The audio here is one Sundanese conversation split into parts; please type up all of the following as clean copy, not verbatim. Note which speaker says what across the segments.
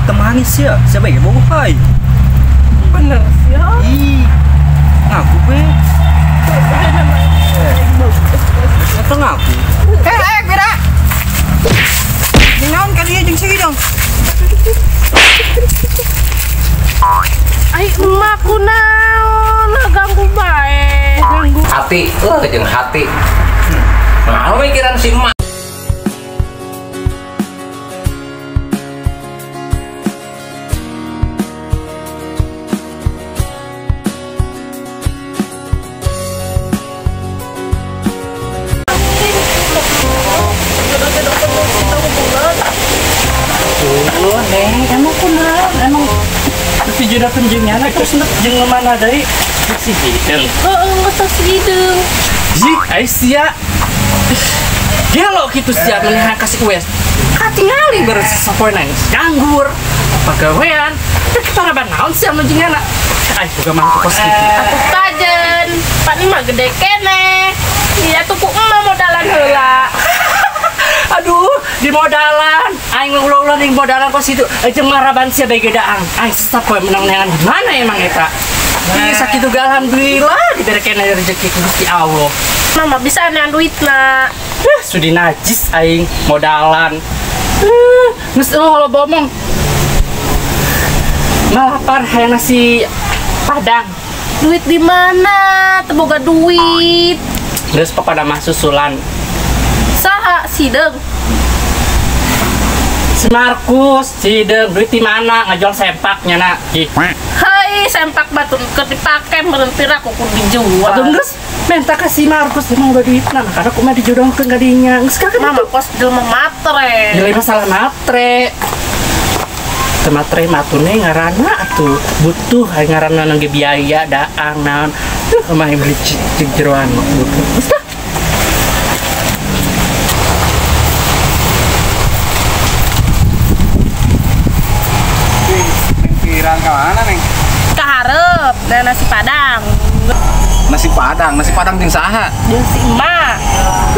Speaker 1: temanis ya. Siapa yang bogoh hai?
Speaker 2: Bener sih ya.
Speaker 1: Ih, ngaku be. Atau ngaku?
Speaker 3: Beda. Dengan kali ya jeung si dong.
Speaker 2: Ai emak kunaon ganggu bae. Ganggu.
Speaker 4: Hati, jeung hati. Nah, mikiran si emak.
Speaker 5: Tuh, Neng, emang kunaon? Emang jodoh penjengnya terus jeng mana dari si hidung.
Speaker 2: Heeh, geus si hidung.
Speaker 5: Jik, ai sia. Gelo kitu sia meni kasih ues. Katingali beres sapoe nang nganggur. Pagawean, teu ketaraban naon sia mun jengna. Ai boga mah kos kitu.
Speaker 2: Atuh kajen, pan mah gede keneh. Iya tuh ku emak modalan heula.
Speaker 5: Aduh, di modalan. Aing ulah-ulah di modalan kos itu. Jeung maraban sia bae gedaang. Aing sapoe menang neangan di mana emang eta? Ih, sakitu ge alhamdulillah dibere keneh rezeki ku Gusti Allah.
Speaker 2: Mama bisa neangan duitna.
Speaker 5: Sudi najis aing modalan. Geus eueuh loba omong. Malapar hayang nasi Padang.
Speaker 2: Duit di mana? Teu boga duit.
Speaker 5: Geus pokona mah susulan.
Speaker 2: Saha sideung?
Speaker 5: Si Markus, sideung duit di mana ngajual sempaknya nak. Ih.
Speaker 2: Hei, sempak batu keur dipake meureun pira ku dijual.
Speaker 5: Atuh geus minta ka si Markus emang boga duitna, makana kumaha dijodohkeun ka dinya. Geus ka
Speaker 2: mama kos jelema matre.
Speaker 5: Jelema masalah matre. Teu matre matune ngaranna atuh butuh ngaranna nang ge biaya daang naon. Duh, kumaha beli jeroan butuh. Geus tah.
Speaker 4: Pirang ka mana, Neng?
Speaker 2: Ka hareup, dan nasi Padang.
Speaker 4: Nasi Padang, nasi Padang jeung saha?
Speaker 2: Jeung si emak.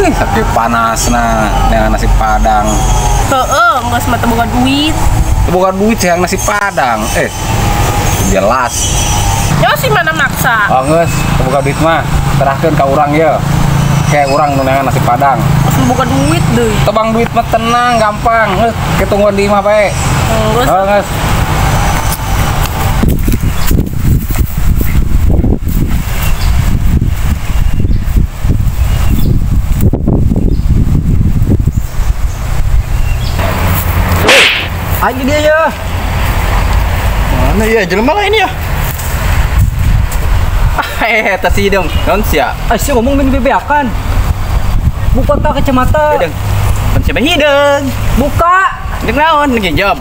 Speaker 4: Ih, tapi panasna dengan nasi Padang.
Speaker 2: Heeh, geus mah teu boga duit.
Speaker 4: Teu boga duit hayang nasi Padang. Jelas.
Speaker 2: Yo si mana maksa?
Speaker 4: Oh, geus, teu boga duit mah serahkeun ka urang ye. Kayak urang nu neangan nasi Padang.
Speaker 2: Geus boga duit deui.
Speaker 4: Tebang duit mah tenang, gampang. Geus, kitungguan di imah bae.
Speaker 2: Geus.
Speaker 4: Oh, geus.
Speaker 1: Ayo dia ya.
Speaker 3: Mana ya jelema lah ini ya.
Speaker 1: Tas si hidung. Naon sia? Ah, sia ngomong min bebeakan. Buka ka kacamata.
Speaker 3: Hidung. Pan sia hidung.
Speaker 1: Buka.
Speaker 3: Jeung naon nginjem?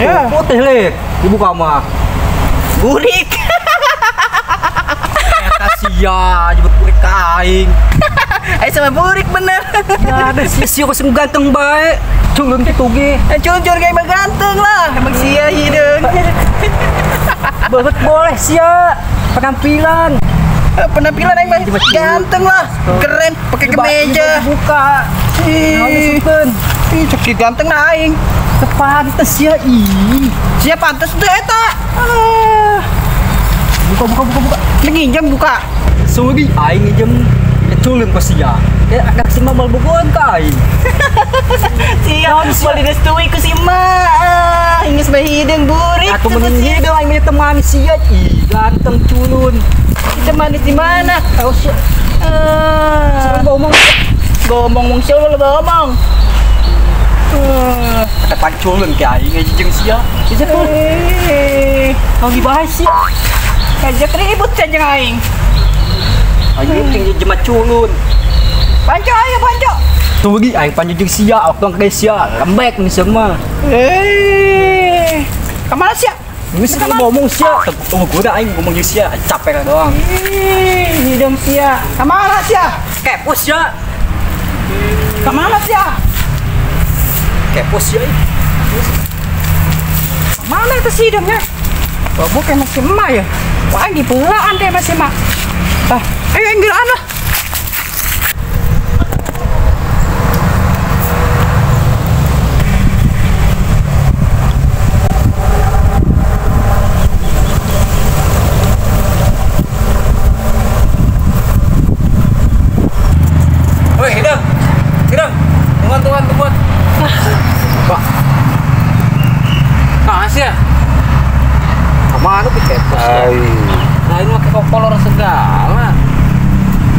Speaker 1: Ya. Putih lek. Dibuka mah.
Speaker 3: Burik.
Speaker 1: Eta sia jebut burik ka aing.
Speaker 3: Ai sama burik bener.
Speaker 1: Ya, ada sia kos ganteng bae. Culun kitu ge.
Speaker 3: Culun ge emang ganteng lah. Emang sia hidung.
Speaker 1: Banget boleh sia. Penampilan.
Speaker 3: Penampilan emang ganteng lah. Keren pakai kemeja.
Speaker 1: Buka.
Speaker 3: Ih, cek ganteng na aing.
Speaker 1: Pantes sia ih.
Speaker 3: Sia pantes teu eta.
Speaker 1: Buka.
Speaker 3: Nginjem buka.
Speaker 1: Sorry aing nginjem culun ka sia. Ya agak si mamal bukuan ka aing.
Speaker 3: Sia moal direstui ku si emak. Geus bae hideung burik.
Speaker 1: Aku mending hideung aing mah temani sia ih ganteng culun.
Speaker 3: Kita manis di mana?
Speaker 1: Tahu sia. Ngomong
Speaker 3: ngomong sia lo ngomong.
Speaker 1: Kata panculun ke aing jeung sia. Sia tuh. Kau dibahas sia.
Speaker 3: Kajak ribut sia jeung aing.
Speaker 1: Aing ting jemat culun.
Speaker 3: Panco ayo panco.
Speaker 1: Tuh aing panco jeung sia waktu ke sia lembek nih semua.
Speaker 3: Kemana sia?
Speaker 1: Geus ngomong sia. Tunggu gua aing ngomong jeung sia capek doang.
Speaker 3: Hidung sia. Kemana sia?
Speaker 1: Kepo sia.
Speaker 3: Kemana sia?
Speaker 1: Kepo sia.
Speaker 3: Mana itu si hidungnya? Babu kayak masih emak ya. Wah, di pulaan deh masih emak. Ah, ayo enggeran lah.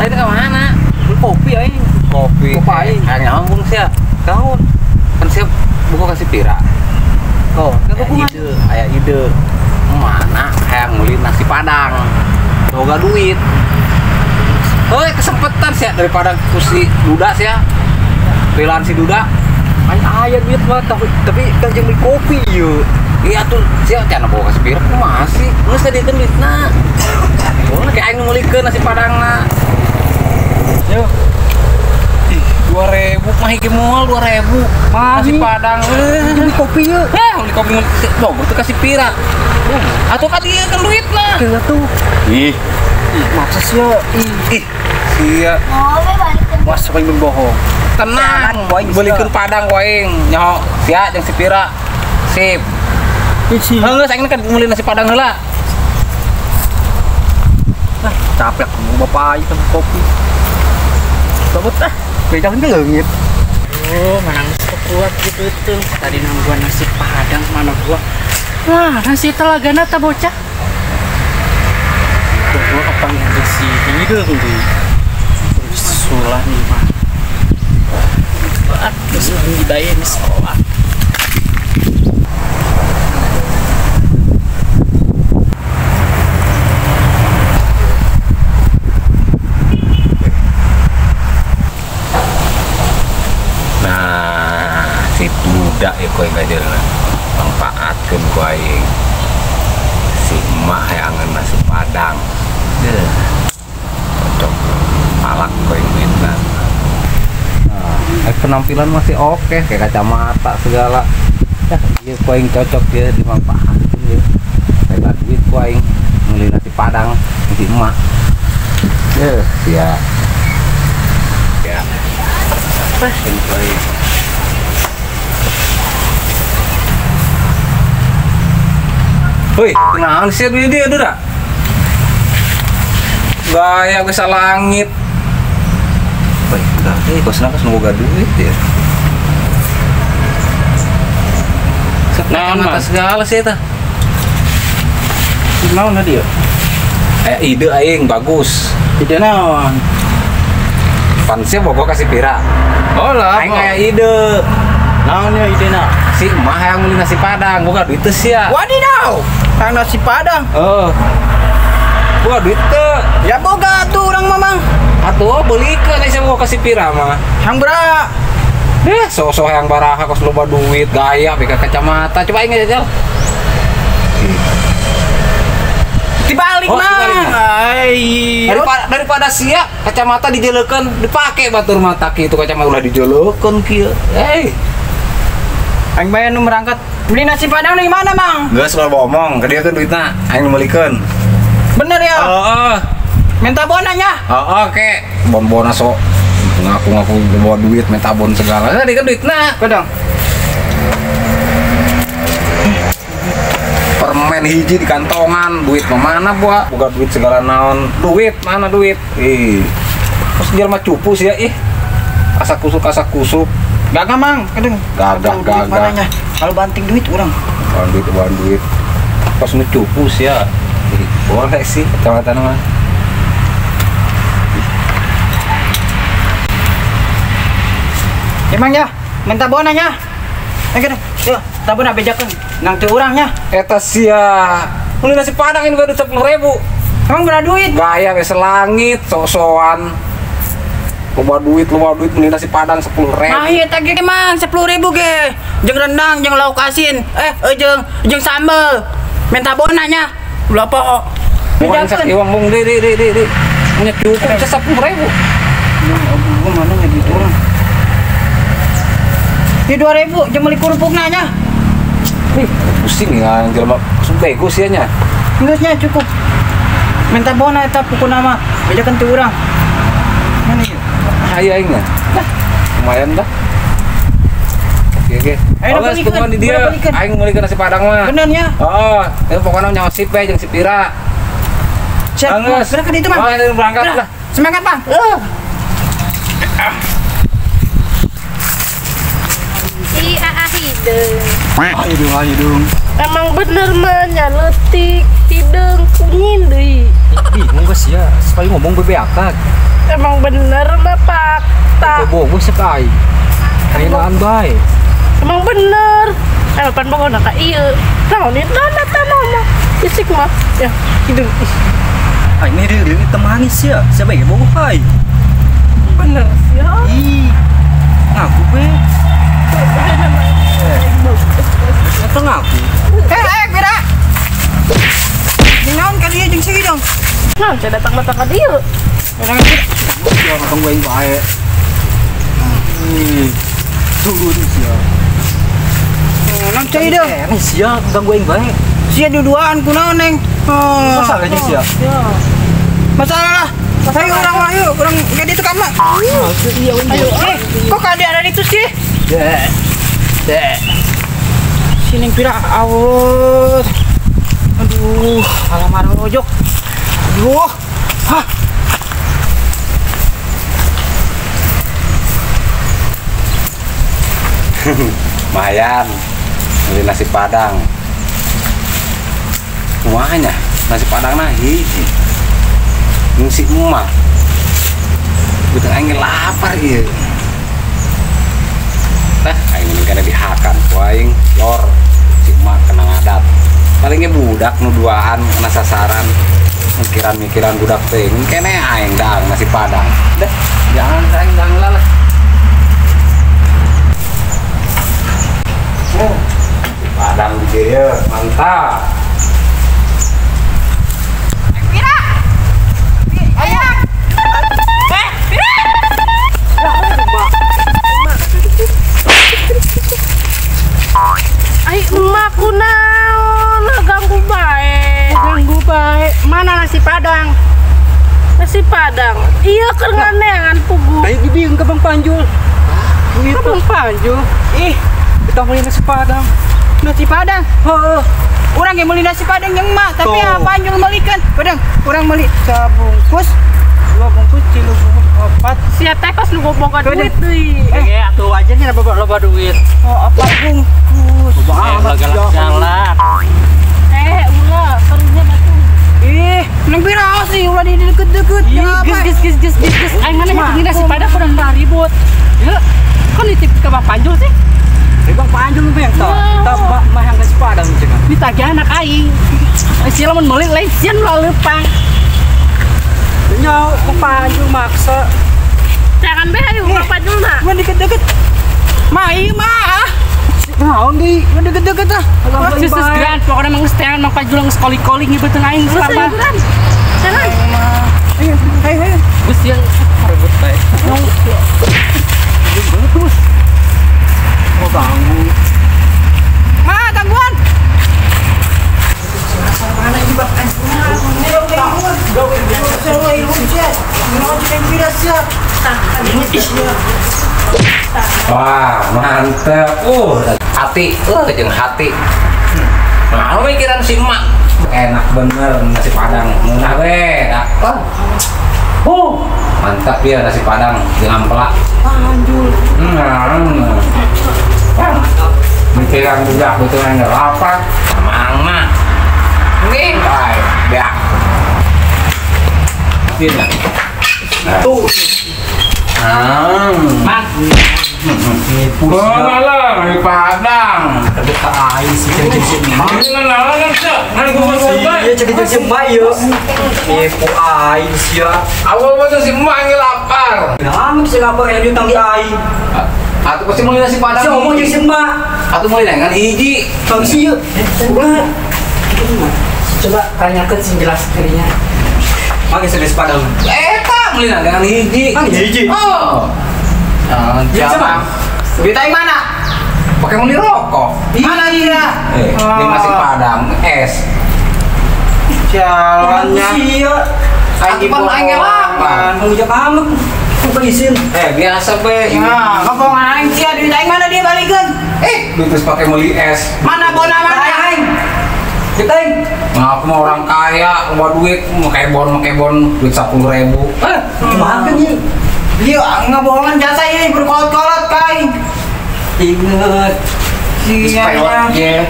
Speaker 4: Aing ka mana?
Speaker 1: Beli kopi aing.
Speaker 4: Kopi.
Speaker 1: Kopi aing.
Speaker 4: Hayang nyambung sia.
Speaker 1: Kaun.
Speaker 4: Kan sia buka kasih pira.
Speaker 1: Oh,
Speaker 4: ide, aya ide. Mana hayang meuli nasi Padang. Boga duit. Heuy, kesempatan sia daripada ku si Duda sia. Pilihan si Duda.
Speaker 1: Aing aya duit mah tapi kan jeung beli kopi ieu.
Speaker 4: Iya tuh, sia can boga kasih pira kumaha sih? Geus tadiekeun duitna. Boleh kayak aing meulikeun nasi Padangna.
Speaker 1: Yo.
Speaker 4: Ih, 2000 mah iki moal 2000. Nasi Padang.
Speaker 1: Beli kopi yeuh.
Speaker 4: Heh, beli kopi bogo teu kasih pira. Atuh ka dieu kan duitna.
Speaker 1: Teu atuh.
Speaker 4: Ih,
Speaker 1: maksa sia.
Speaker 4: Ih, sia.
Speaker 1: Wah, sok aing bohong.
Speaker 4: Tenang, belikeun Padang ku aing. Nyaho, sia jeung si pira. Sip.
Speaker 1: Ih,
Speaker 4: geus aing kan meuli nasi Padang heula.
Speaker 1: Ah, capek kamu bapak aing kopi. Sabut ah, bejang leungit.
Speaker 5: Oh, mana geus kuat gitu tuh. Tadi nangguan nasi Padang mana gua. Wah, nasi telagana ta bocah. Gua kepengen di sini deung deui. Terus sulah nih mah. Terus dibayar di sekolah.
Speaker 4: Duda ya kowe gajelna manfaatkeun ku aing si emak hayangan nasi Padang deh cocok palak kowe duitna. Nah, penampilan masih oke kayak kacamata segala ya iya ku aing cocok ya dimanfaatkeun ya kayak duit ku aing meuli nasi Padang si emak deh sia ya Hoi, kunaon sih duit dia Duda? Gaya geus langit. Hoi, udah teh kosna geus boga duit ya. Naon mata segala sih eta.
Speaker 1: Naon dia?
Speaker 4: Ide aing bagus.
Speaker 1: Ide naon?
Speaker 4: Pan sia boga kasih pira.
Speaker 1: Oh lah,
Speaker 4: aing aya ide.
Speaker 1: Naon ya idena?
Speaker 4: Si emak hayang meuli nasi Padang, boga duit teu sia.
Speaker 3: Wadidaw, hayang nasi Padang.
Speaker 4: Heeh. Boga duit teu.
Speaker 3: Ya boga atuh urang mah, Mang.
Speaker 4: Atuh beulikeun aya boga kasih pira mah.
Speaker 3: Hayang baraha.
Speaker 4: Eh, sok-sok hayang baraha kos loba duit, gaya beka kacamata. Coba aing jajal.
Speaker 3: Dibalik,
Speaker 4: oh,
Speaker 3: Mang. Ai.
Speaker 4: Daripada sia kacamata dijeleukeun, dipake batur mata kitu kacamata ulah dijeleukeun kieu. Eh.
Speaker 3: Aing bayar nu merangkat. Beli nasi Padang dari mana, Mang?
Speaker 4: Geus ulah bohong, ka dieu kan duitna, aing meulikeun.
Speaker 3: Bener ya?
Speaker 4: Heeh.
Speaker 3: Minta bonanya?
Speaker 4: Heeh, ke. Bon-bona sok ngaku-ngaku bawa duit, minta bon segala. Ka dieu kan duitna.
Speaker 3: Kadang.
Speaker 4: Permen hiji di kantongan, duit mah mana buah? Boga duit segala naon. Duit mana duit? Ih. Terus jelema cupu sih ya, ih. Kasak kusuk.
Speaker 3: Gagah, Mang, kadang. Gagah. Kalau banting duit urang.
Speaker 4: Banting duit. Pas nu cupu sih ya. Boleh sih kacamata mah.
Speaker 3: Emang ya, minta bonanya. Kadang. Yo, tabuna bejakeun. Nang teu urang nya.
Speaker 4: Eta sia. Meuli nasi Padang ini baru 10.000.
Speaker 3: Emang berapa duit?
Speaker 4: Gaya we selangit, sok-sokan. Loba duit beli nasi Padang 10.000.
Speaker 3: Nah, ieu teh ge Mang 10.000 ge. Jeung rendang, jeung lauk asin, jeung sambel. Minta bonanya. Ulah poho.
Speaker 4: Bejakeun iwang mung di. Punya cukup 10.000.
Speaker 3: Gua mana nya duit urang. Di 2.000 jeung meuli kerupukna nya.
Speaker 4: Ih, pusing ya jelema bego sia nya.
Speaker 3: Geus nya cukup. Minta bona eta pukuna mah. Bejakeun teu urang. Mana ieu?
Speaker 4: Ayo aing mah. Nah, lumayan dah. Oke.
Speaker 3: Ayo
Speaker 4: belikan di dia. Aing meulikeun nasi Padang mah.
Speaker 3: Bener nya?
Speaker 4: Heeh, itu pokoknya nyawa sip we jeung si Pira.
Speaker 3: Siap. Berangkat itu, Mang.
Speaker 4: Oh, berangkat lah.
Speaker 3: Semangat, Bang.
Speaker 2: Hidung.
Speaker 1: Ayo dong.
Speaker 2: Emang bener mah nya leutik, hideung kunyit deui.
Speaker 1: Bingung geus ya, sekali ngomong bebeakan.
Speaker 2: Emang bener mah fakta.
Speaker 1: Bobo sekali. Kainaan bae.
Speaker 2: Emang bener. Pan bogo na ka ieu. Naon ieu tanah tanah mah. Isik mah. Ya, hidung.
Speaker 1: Ai ini reureung teu manis ya. Siapa ge bogo ai.
Speaker 2: Bener sia.
Speaker 1: Ih. Ngaku be. Eta ngaku.
Speaker 3: Bira. Jeung naon ka dieu jeung si Hidung?
Speaker 2: Naon sia datang-datang ka dieu?
Speaker 1: Ya ngomong gue bae. Ih. Turun sia.
Speaker 3: Naon cai deung?
Speaker 1: Sia ganggu aing bae.
Speaker 3: Sia duduaan kunaon neng?
Speaker 1: Masalah jeung sia.
Speaker 3: Masalah lah. Ayo urang mah yuk, urang ke ditu ka mah.
Speaker 2: Iya, ayo.
Speaker 3: Kok kade ada ditu sih?
Speaker 1: Deh. Deh.
Speaker 3: Si Neng Pira awet. Aduh, alamar rojok. Aduh. Hah.
Speaker 4: Lumayan beli nasi padang. Kumahanya nasi padang nah hiji. Ngisi emak. Betul aing lapar ieu. Tah aing kana dihakan ku aing lor si emak kena ngadat. Palingnya budak nu duaan kena sasaran. Mikiran-mikiran budak teh kene aing daang nasi padang. Dah, jangan aing daang lah. Oh, padang di dieu, mantap.
Speaker 3: Pira. Ayo.
Speaker 2: Pira. Ai emak kunaon ganggu bae.
Speaker 5: Ganggu bae. Mana nasi padang?
Speaker 2: Nasi padang. Iya keur nganeangan pugu.
Speaker 1: Ayo dibieun ka Bang Panjul.
Speaker 5: Ka Bang Panjul.
Speaker 3: Ih,
Speaker 1: kita beli nasi padang.
Speaker 3: Nasi padang?
Speaker 1: Heeh.
Speaker 3: Urang ge meuli nasi padang jeung emak, tapi
Speaker 1: tuh.
Speaker 3: Panjul meulikeun. Padang, urang meuli sabungkus, 2 bungkus, 3 bungkus, 4.
Speaker 2: Sia teh kos nu boga duit deui.
Speaker 5: Atuh wajarnya loba duit.
Speaker 3: Oh, 4 bungkus.
Speaker 1: Loba amat
Speaker 5: galak.
Speaker 2: Ulah karunya batu.
Speaker 3: Ih, neng pira sih ulah di deket-deket.
Speaker 5: Geus geus geus geus geus. Aing mana nyeting nasi padang kurang ribut. Yeuh, kok nitip ke Bang Panjul sih?
Speaker 1: Bang Panjul lu yang tau, tau mah yang nasi padang cenah.
Speaker 5: Ditagih anak aing. Sia lamun meuli lain sia nu leumpang.
Speaker 1: Nya Bang Panjul maksa.
Speaker 2: Jangan be ayo Bang Panjul na.
Speaker 3: Mun deket-deket. Mah ieu mah ah.
Speaker 1: Naon deui?
Speaker 3: Mun deket-deket ah.
Speaker 5: Geus geus geran pokona mah geus teangan Bang Panjul geus koli-koli ngibeutkeun aing geus apa.
Speaker 2: Jangan.
Speaker 3: Ayo, ayo, ayo.
Speaker 5: Geus yang
Speaker 1: rebut bae. Terus. Mau ganggu.
Speaker 3: Ma, gangguan.
Speaker 1: Mana ini Bang?
Speaker 4: Wah, mantep. Hati, jeung hati. Nah, mikiran si emak. Enak bener nasi padang. Munah we. Mantap ya nasi padang jeung ampela.
Speaker 3: Panjul.
Speaker 4: Mikiran budak betul nggak lapar. Mang mah. Nih, bae, beak. Ini.
Speaker 1: Tuh.
Speaker 5: Mang.
Speaker 4: Oh, malah nasi padang.
Speaker 1: Rebut ka aing sih cek si emak.
Speaker 4: Ini naon sih?
Speaker 1: Iya cek si emak ieu. Nipu aing sia.
Speaker 4: Awal mah si emak yang lapar.
Speaker 1: Nah, si lapar yang diutang di aing.
Speaker 4: Atuh pasti meuli nasi padang.
Speaker 1: Si ngomong jeung si emak.
Speaker 4: Atuh meuli dengan hiji.
Speaker 1: Bang si ieu. Ulah.
Speaker 5: Coba tanyakeun sing jelas dirinya.
Speaker 1: Mang geus nasi padang.
Speaker 4: Eta meuli dengan hiji.
Speaker 1: Mang hiji.
Speaker 4: Oh. Siapa?
Speaker 3: Duit aing mana?
Speaker 4: Pakai meuli rokok.
Speaker 3: Mana dia?
Speaker 4: Ini nasi padang es.
Speaker 3: Jalannya.
Speaker 1: Iya.
Speaker 4: Aing pan aing lapar.
Speaker 1: Mau jak amat. Ku isin.
Speaker 4: Biasa be.
Speaker 3: Nah, ngomong aing sia duit aing mana dia balikeun?
Speaker 4: Duit terus pakai meuli es.
Speaker 3: Mana bona mana
Speaker 1: aing? Duit aing.
Speaker 4: Nah, aku mau orang kaya, mau duit, mau kebon duit 10.000.
Speaker 1: Kumaha kan ieu?
Speaker 3: Iya, ngebohongan jasa ini berkolot-kolot kain.
Speaker 1: Ingat.
Speaker 3: Iya.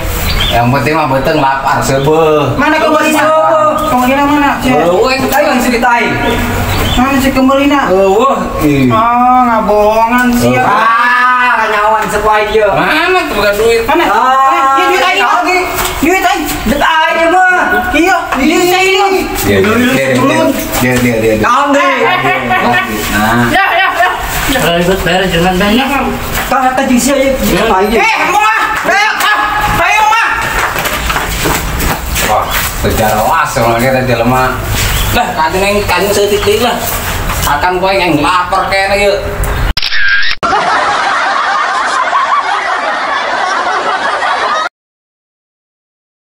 Speaker 4: Yang penting mah beteng lapar sebeuh.
Speaker 3: Mana kau beli? Kau mana?
Speaker 4: Beuh,
Speaker 1: aing langsung kita aing.
Speaker 3: Mana si kemelina?
Speaker 4: Eueuh.
Speaker 3: Ah, ngabohongan sia.
Speaker 1: Ah, nyawan sepuai dia.
Speaker 4: Mana tuh bukan duit?
Speaker 3: Mana?
Speaker 1: Ah,
Speaker 3: Iya, duit aing.
Speaker 1: lagi.
Speaker 3: Duit aing.
Speaker 1: Duit aing mah.
Speaker 3: Iya, duit saya ini.
Speaker 4: Dia dia dia dia dia.
Speaker 1: Naon deui?
Speaker 4: Nah,
Speaker 2: Ya ya ya.
Speaker 5: Ribet bayar jangan banyak.
Speaker 1: Tah eta jeung sia ieu. Aing.
Speaker 3: Eh, mau ah. Ayo, ah. Ayo mah.
Speaker 4: Wah, sejarah was kalau kita jelema. Lah, kanjeng aing kanjeng seutik deui lah. Akan kowe aing lapar kene ieu.